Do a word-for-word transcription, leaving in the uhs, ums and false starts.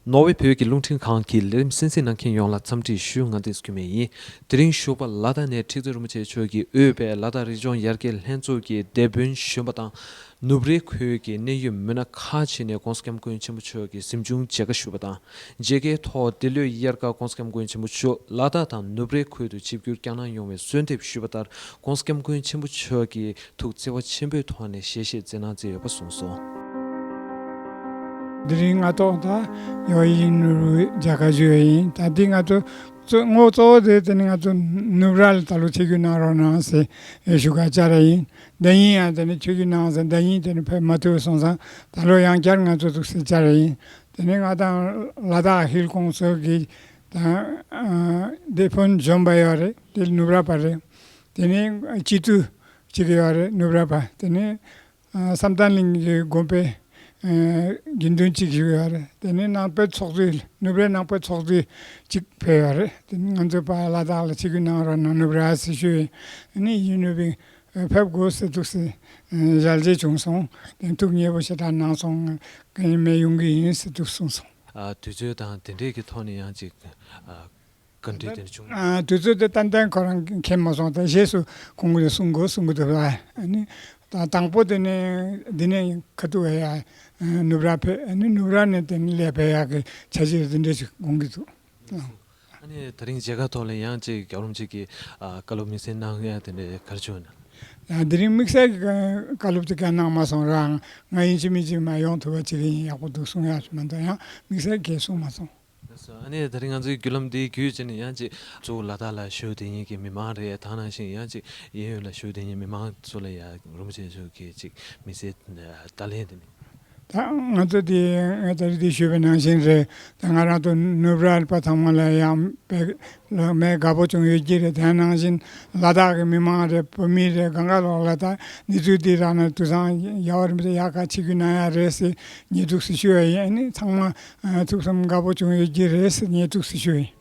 ནོར་ཝེ་བོད་ཀྱི་རླུང་འཕྲིན་ཁང་གི་ལས་རིམ་གསན་གཟིགས་གནང་མཁན་ཡོངས་ལ་འཚམས་འདྲི་ཞུ། ང་བསྟན་འཛིན་སྐྱོན་མེད་ཡིན། དེ་རིང་ཞོགས་པ་ལ་དྭགས་ནས་ཁྲི་བཙུན་རིན་པོ་ཆེ་མཆོག་གིས་དབུས་པའི་ལ་དྭགས་རིག་གཞུང་ཡར་རྒྱས་ལྷན་ཚོགས་ཀྱི་སྡེ་དཔོན་གཞོན་པ་དང་། ནུབ་རའི་ཁུལ་གྱི་གནད་ཡོད་མི་སྣ་ཁག་ཅིག་ནས་༸གོང་ས་༸སྐྱབས་མགོན་ཆེན་པོ་མཆོག་གི་གཟིམ་ཆུང་མཇལ་ཁ་ཞུས་པ་དང་། མཇལ་ཁའི་ཐོག་འདི་ལོའི་དབྱར་ཁར་༸གོང་ས་༸སྐྱབས་མགོན་ཆེན་པོ་མཆོག་ལ་དྭགས་དང་ནུབ་རའི་ཁུལ་དུ་ཆིབས་བསྒྱུར་བསྐྱངས་གནང་ཡོང་བའི་གསོལ་འདེབས་ཞུས་པ་ལྟར། ༸གོང་ས་༸སྐྱབས་མགོན་ཆེན་པོ་མཆོག་གིས་ཐུགས་བརྩེ་བ་ཆེན་པོའི་ཐོག་ནས་ཞལ་བཞེས་བསྩལ་གནང་མཛད་ཡོད་པ་གསུངས་སོང་། དེ་རིང་སྔ་ཐོག་དང་ཡོ་ཡིན་ནོར་བུ་མཇལ་ཁ་ཞུ་ཡ་ཡིན། ད་འདི་ང་ཚོ་གཙོ་ངོ་གཙོ་བོ་དེ་དེ་ནི་ང་ཚོ་ནུབ་ར་ལ་ད་ལོ་ཆིབས་བསྒྱུར་གནང་རོགས་གནང་ཟེར་ཞུ་ག་བཅར་ཡ་ཡིན། ཟླ་ཉིན་ཡང་དེ་ནི་ཆིབས་བསྒྱུར་གནང་ཟེར་ཟླ་ཉིན་དེ་ནི་ཕེབས་མ་ཐུབ་སོང་ཙང་ད་ལོ་ཡང་བསྐྱར་ང་ཚོ་འདུག་སེ་བཅར་ཡ་ཡིན། དེ་ནི་ང་དང་ལ་དྭགས་ཧིལ་ཀོང་སི་ལ་གི་དང་སྡེ་དཔོན་གཞོན་པ་ཡོད་རེད། དེ་ནུབ་ར་པ་རེད། དེ་ནི་སྤྱི་འཐུས་གཅིག་ཡོད་རེད་ནུབ་ར་པ། དེ་ནི་ཨ་བསམ་གཏན་གླིང་གི་དགོན་པའི་ཨ་དགེ་འདུན་གཅིག་ཞིག་ཡོད་རེད། དེ་ནས་ནང་པའི་ཚོགས་གཙོས་ནུབ་རའི་ནང་པའི་ཚོགས་གཙོས་གཅིག་ཕེབས་ཡོད་རེད། དེ་ནས་ང་ཚོ་པ་ལ་དྭགས་ལ་ཆིབས་བསྒྱུར་གནང་རོགས་གནང་ནུབ་ར་ཟེར་ཞུས་ཡིན། ཨ་ནི་ཡིན་ནུབ་པའི་ཕེབས་དགོས་ཟེར་འདུག་ཟེར་ཞལ་མཇལ་བྱུང་སོང་། དེ་ཐུགས་མཉེས་པོ་ཞེ་དྲག་གནང་སོང་། གང་ཡིན་མེད་ཡོང་གི་ཡིན་ཟེར་འདུག་གསུངས་སོང་། ཨ་དུས་ཚོད་དང་དེ་འདྲས་ཀྱི་ཐོག་ནས་ཡང་ཅིག་ཨ་བཀའ་འདྲི་དེ་འདྲ་བྱུང་། ཨ་དུས་ཚོད་དེ་ཏན་ཏན་ཁོ་རང་མཁྱེན་མ་སོང་། ད་རྗེས་སུ་ཁོང་གིས་གསུང་དགོས་གསུང་གི་འདུག་ལ། ཨ་ནི་ད་དང་པོ་དེ་ནས་འདི་ནས་ཁ་ཐུག་ཡ་ནུབ་ར་ཕེབས། ཨ་ནི་ནུབ་ར་ནས་དེ་ནས་ལས་ཕེབས་ཡག་གི་འཆར་གཞི་འདི་འདྲ་ཞིག་དགོངས་ཀྱི་འདུག་ཨ་ནི་དེ་རིང་མཇལ་ཁ་ཐོག་ལ་ཡང་ཅིག་རྒྱལ་བ་རིན་པོ་ཆེ་གིས་ཨ་བཀའ་སློབ་དམིགས་བསལ་གནང་ཡ་དེ་འདྲ་ག་རེ་བྱུང་ན། ཡང་དེ་རིང་དམིགས་བསལ་གྱི་བཀའ་སློབ་དེ་ག་གནང་མ་སོང་རང་། ང་ཡིན་གཅིག་མིན་གཅིག་མ་ཡོང་ཐུབ་པ་ཅིག་ཡིན་ཡག་པོ་འདུག་གསུང་ཡག་མ་གཏོགས་ཡང་དམིགས་བསལ་གྱི་གསུང་མ་སོང་། ལགས་སོ། ཨ་ནི་དེ་རིང་ང་ཚོའི་བརྒྱུད་ལམ་འདི་བརྒྱུད་བྱས་ནས་ཡང་ཅིག་གཙོ་བོ་ལ་དྭགས་ལ་བཞུགས་བསྡད་མཁན་གྱི་མི་མང་རེད། དེ་ནང་བཞིན་ཡང་ཅིག་གཡས་གཡོན་ལ་བཞུགས་བསྡད་མཁན་མི་མང་ཚོ་ལ་ཡང་རིན་པོ་ཆེ་མཆོག་གིས་ཅིག་དམིགས་བསལ་བརྡ་ལན་དེ་ནི། ད་ང་ཚོ་འདི་ང་ད་རེས་འདི་ཞུས་པའི་ནང་བཞིན་རེད། ད་ང་རང་ཚོ་ནུབ་ར་པ་ཚང་མ་ལ་ཡང་དཔེ་ལ་མེད་དགའ་པོ་བྱུང་ཡོད་ཀྱི་རེད། དེ་ནང་བཞིན་ལ་དྭགས་ཀྱི་མི་མང་རེད། བོད་མི་རེད། གང་ག་ལོག་ལ་ད་གནས་ཚུལ་འདི་རག་ན་དུས་སང་རྒྱལ་བ་རིན་པོ་ཆེ་ཡག་ག་ཆིབས་བསྒྱུར་གནང་ཡ་རེད་ཟེར་ཉེས་འཛུགས་སུ་ཞུ་བ་ཡིན། ཨ་ནི་ཚང་མ་ཨ་ཐུགས་བསམ་དགའ་པོ་བྱུང་ཡོད་ཀྱི་རེད་ཟེར་ཉེས་འཛུགས་སུ་ཞུ་བ་ཡིན།